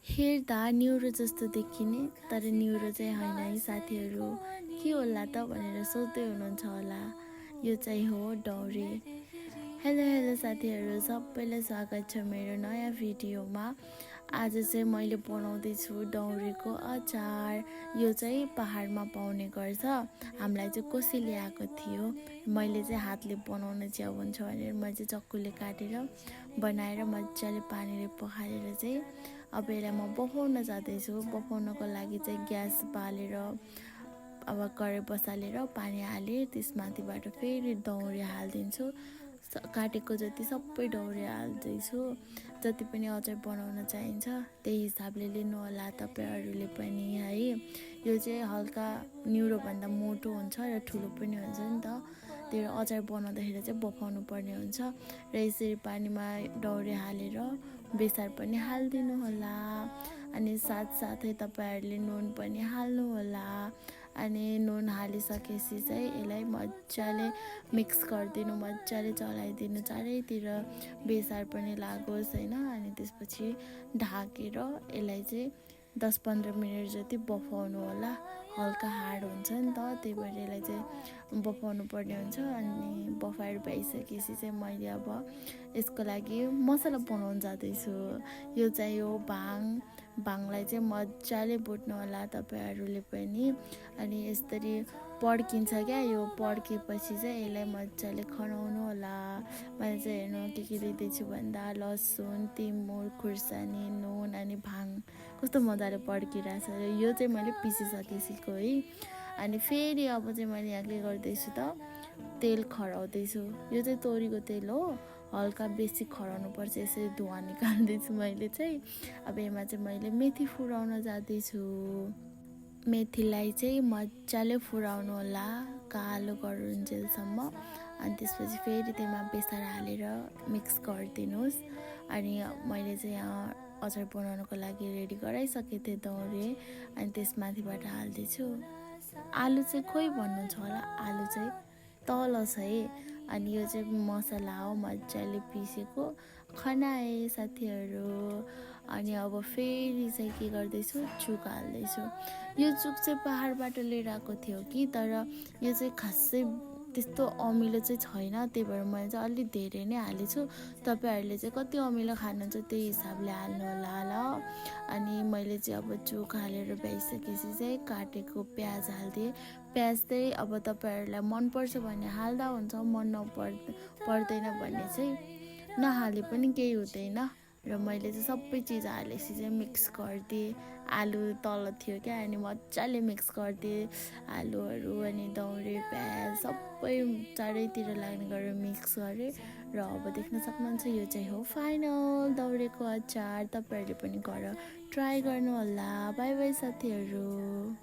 हेर्दा न्युरो जस्तो देखिने तर न्युरो चाहिँ होइन है साथीहरू। के होला त भनेर सोच्दै हुनुहुन्छ होला। यो चाहिँ हो डौरे। हेलो साथीहरू, सबैलाई स्वागत छ मेरो नयाँ भिडियोमा। आज चाहिँ मैले बनाउँदैछु दौरेको अचार। यो चाहिँ पहाडमा पाउने गर्छ। हामीलाई चाहिँ कसैले आएको थियो, मैले चाहिँ हातले बनाउन च्याउन्छ भनेर मैले चाहिँ चक्कुले काटेर बनाएर मजाले पानीले पखालेर चाहिँ अब यसलाई म बफाउन जाँदैछु। बफाउनको लागि चाहिँ ग्यास बालेर अब कराही बसालेर पानी हालेँ, त्यसमाथिबाट फेरि दौरे हालिदिन्छु। काटेको जति सबै डौरे हाल्दैछु। जति पनि अचार बनाउन चाहिन्छ त्यही हिसाबले लिनु होला तपाईँहरूले पनि है। यो चाहिँ हल्का न्युरोभन्दा मोटो हुन्छ र ठुलो पनि हुन्छ नि त। त्यो अचार बनाउँदाखेरि चाहिँ बफाउनु पर्ने हुन्छ र यसरी पानीमा डौरे हालेर बेसार पनि हालिदिनु होला। अनि साथसाथै तपाईँहरूले नुन पनि हाल्नु होला। अनि नुन हालिसकेपछि चाहिँ यसलाई मजाले मिक्स गरिदिनु, मजाले चलाइदिनु, चारैतिर बेसार पनि लागोस् होइन। अनि त्यसपछि ढाकेर यसलाई चाहिँ 10-15 मिनट जति बफाउनु होला। हल्का हार्ड हुन्छ नि त, त्यही भएर यसलाई चाहिँ बफाउनु पर्ने हुन्छ। अनि बफाएर भइसकेपछि चाहिँ मैले अब यसको लागि मसला बनाउन जाँदैछु। यो चाहिँ हो भाङलाई चाहिँ मजाले भुट्नु होला तपाईँहरूले पनि। अनि यसरी पड्किन्छ क्या, यो पड्केपछि चाहिँ यसलाई मजाले खनाउनु होला। मैले चाहिँ हेर्नु के लिँदैछु भन्दा लसुन, तिमुर, खुर्सानी, नुन अनि भाङ कस्तो मजाले पड्किरहेछ। यो चाहिँ मैले पिसिसकेको है। अनि फेरि अब चाहिँ मैले यहाँ के गर्दैछु त, तेल खराउँदैछु। यो चाहिँ तोरीको तेल हो, हल्का बेसी खराउनु पर्छ, यसरी धुवा निकाल्दैछु मैले चाहिँ। अब यसमा चाहिँ मैले मेथी फुराउन जाँदैछु। मेथीलाई चाहिँ मजाले फुराउनु होला, कालो गरुन्जेलसम्म। अनि त्यसपछि फेरि त्यसमा बेसार हालेर मिक्स गरिदिनुहोस्। अनि मैले चाहिँ यहाँ अचार बनाउनको लागि रेडी गराइसकेको थिएँ दौरे। अनि त्यसमाथिबाट हाल्दैछु। आलु चाहिँ खोइ भन्नुहुन्छ होला, आलु चाहिँ तल छ है। अनि यो चाहिँ मसला हो मजाले पिसेको, खनाए साथीहरू। अनि अब फेरि चाहिँ के गर्दैछु, चुक हाल्दैछु। यो चुक चाहिँ पहाडबाट लिएर आएको थियो कि, तर यो चाहिँ खासै त्यस्तो अमिलो चाहिँ छैन, त्यही भएर मैले चाहिँ अलिक धेरै नै हालेछु। तपाईँहरूले चाहिँ कति अमिलो खानुहुन्छ त्यही हिसाबले हाल्नु होला ल। अनि मैले चाहिँ अब चुक हालेर भइसकेपछि चाहिँ काटेको प्याज हालिदिएँ। प्याज चाहिँ अब तपाईँहरूलाई मनपर्छ भने हाल्दा हुन्छ, मन पर्दैन भने चाहिँ नहाले पनि केही हुँदैन। र मैले चाहिँ सबै चिज हालेपछि चाहिँ मिक्स गरिदिएँ। आलु तल थियो क्या, अनि मजाले मिक्स गरिदिएँ आलुहरू। अनि दौरे प्याज सबै चारैतिर लाग्ने गरेर मिक्स गरेँ। र अब देख्न सक्नुहुन्छ यो चाहिँ हो फाइनल दौरेको अचार। तपाईँहरूले पनि गरेर ट्राई गर्नु होला। बाई बाई साथीहरू।